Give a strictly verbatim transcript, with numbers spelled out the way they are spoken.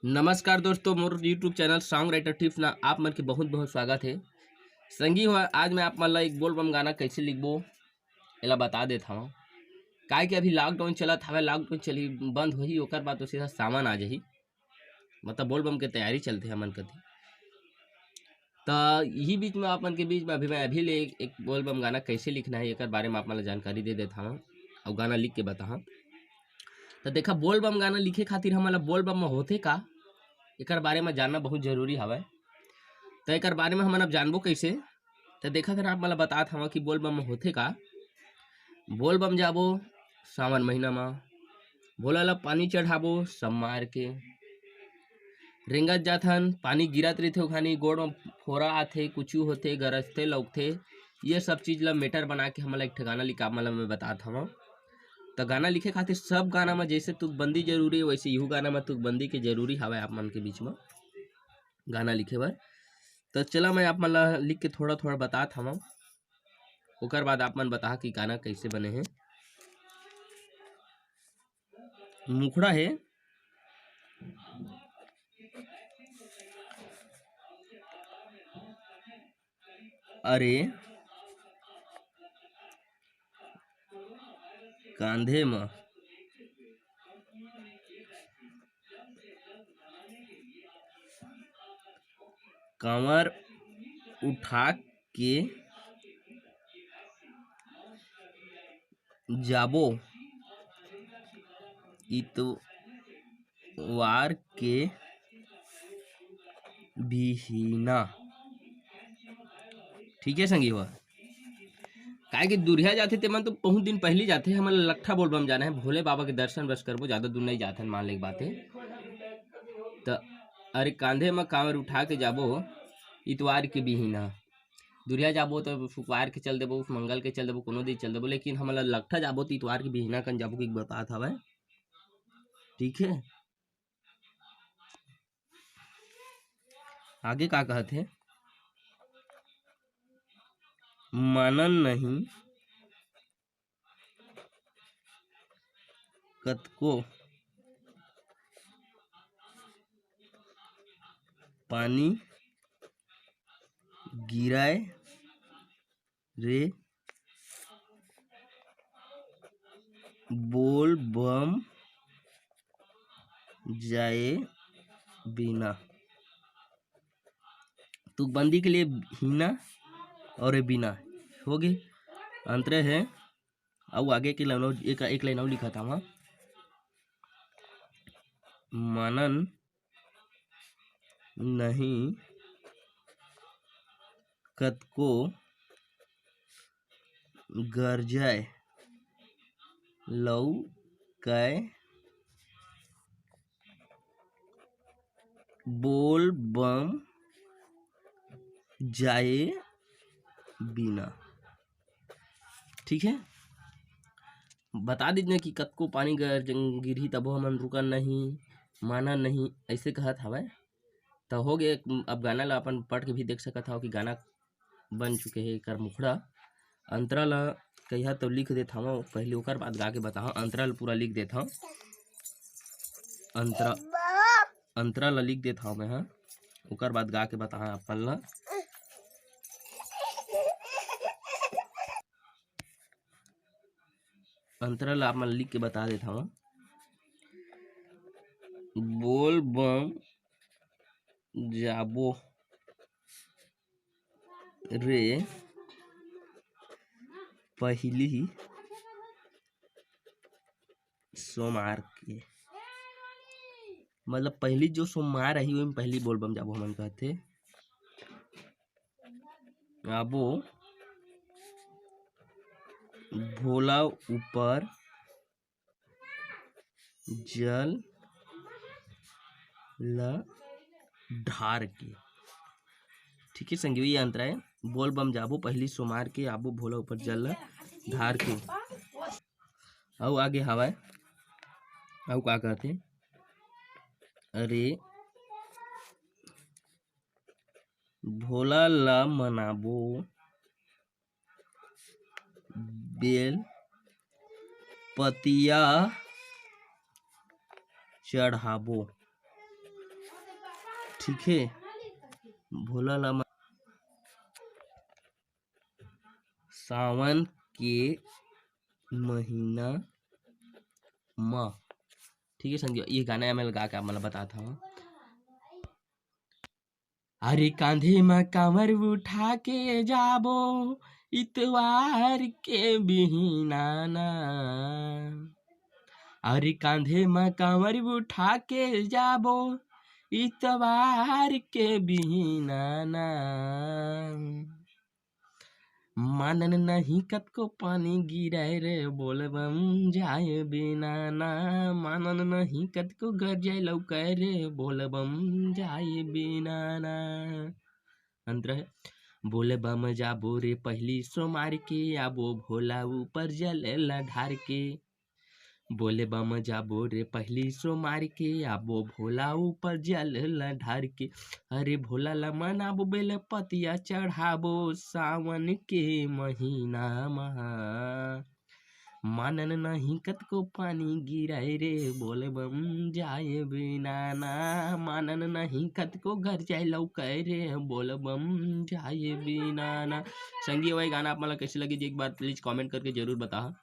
नमस्कार दोस्तों, मोर YouTube channel Song Writer Tips ना आप मन के बहुत बहुत स्वागत है। संगी हो, आज मैं आप मन ला एक बोलबम गाना कैसे लिखबो, एला बता देत हवं। काहे कि अभी लॉकडाउन चलत हवय, लॉकडाउन चली, बंद होही, ओकर बाद तो सीधा सावन आ जाही, मतलब बोलबम के तैयारी चलथे हमन कति। त इही बीच में आप मन के बीच में अभी मैं अभी ले एक, एक बोलबम गाना कैसे लिखना है, एकर बारे में आप मन ला जानकारी दे देत हवं अउ गाना लिख के बताहूं। त देखा, बोलबम गाना लिखे खातिर हमन ला बोलबम में होथे का, एकर बारे में जानना बहुत जरूरी हवय। त एकर बारे में हमन अब जानबो कैसे? त देखा, अगर आप मन ला बतात हवं कि बोलबम में होथे का। बोलबम जाबो सावन महीना म, भोला ला पानी चढ़ाबो सब मार के। रेंगत जाथन, पानी गिरत रहिथे, ओखानी गोड़ म फोरा आथे, कुचू होथे, गरजथे, लौकथे। ये सब चीज ला मैटर बना के हमन ला एक ठे गाना लिख, आप मन ला मैं बतात हवं। त गाना लिखे खातिर सब गाना म जैसे तुकबंदी जरूरी है, वैसे इहू गाना म तुकबंदी के जरूरी हवय आप मन के बीच म गाना लिखे बर। त चला, मैं आप मन ला लिख के थोड़ा थोड़ा बतात हवं, ओकर बाद आप मन बताहा कि गाना कैसे बने हे। मुखड़ा हे, अरे कांधे म कांवर उठा के जाबो इतवार के बिहिना। ठीक है संगी हो, काहे कि दुरिहा जाथे तेमन तो बहुत दिन पहली जाथे। हमन लट्ठा बोलबम जाना है, भोले बाबा के दर्शन बस करबो, ज्यादा दूर नहीं जाथन, मान ले के बात है। त अरे कांधे म कांवर उठा के जाबो इतवार के बिहिना। दुरिहा जाबो तो शुक्रवार के चल देबो, मंगल के चल देबो, कोनो दिन चल देबो, लेकिन हमन ला लट्ठा जाबो तो इतवार के बिहिना कन जाबो कि बतात हवय। ठीक है, आगे का कहत हे? मानन नहीं कतको पानी गिराय रे बोल बम जाए बिना। तुकबंदी के लिए हीना और ये बिना हो गए, अंतरे है। अउ आगे के लाइन अउ एक, एक लाइन अउ लिखत हवं, मानन नहीं कतको गरजय लौकय बोल बम जाए बिना। ठीक है, बता दीजिए कि कतको पानी गर-, जंग-, गिरही तभो हमन रुकन नहीं, मानन नहीं, ऐसे कहत हवय। त हो गए, अब गाना ला अपन पढ़ के भी देख सकत हव कि गाना बन चुके हे एकर मुखड़ा। अंतरा ला कहिया तो लिख देत हवं, पहली ओकर बाद गा के बताहव। अंतरा ला पूरा लिख देत हवं, अंतरा, अंतरा ला लिख देत हवं मैं ह, ओकर बाद गा के बताहव अपन ला। अंतरा ला आप मन लिख के बता देत हवं। बोल बम जाबो रे पहली सोमवार के, मतलब पहली जो सोमवार आही, ओही में पहली बोलबम जाबो हमन कहथे। आबो भोला ऊपर जल ल ढार के। ठीक है संगी, ये अंतरा है, बोल बम जाबो पहली सोमार के, आबो भोला ऊपर जल ल ढार के। अउ आगे हवय, अउ का कहथे? अरे भोला ला मनाबो, बेल पतिया चढ़ाबो। ठीक है, भोला ला म-, सावन के महीना म, ठीक है संगी, ये गाना मैं गा के आप मन ल बताता हूँ। अरे कांधे म कांवर उठा के जाबो इतवार के बिहिना ना, अरे कांधे म कांवर उठा के जाबो इतवार के बिहिना ना। मानन नहीं कतको पानी गिरे रे बोलबम जाए बिना ना, मानन नहीं कतको गरजे लौके रे बोलबम जाए बिना ना। अंत है, बोलबम जाबो रे पहली सोमार के, आबो भोला ऊपर जल ला ढार के। बोलबम जाबो रे पहली सोमार के, आबो भोला ऊपर जल ला ढार के। अरे भोला ला मनाबो, बेल पतिया चढ़ाबो सावन के महीना मा। मानन नहीं कतको पानी गिरे रे बोलबम जाए बिना ना, मानन नहीं कतको गरजे लौके रे बोलबम जाए बिना ना। संगी, वही गाना आप मन ला कैसे लगे जी, एक बार please comment करके जरूर बताहा।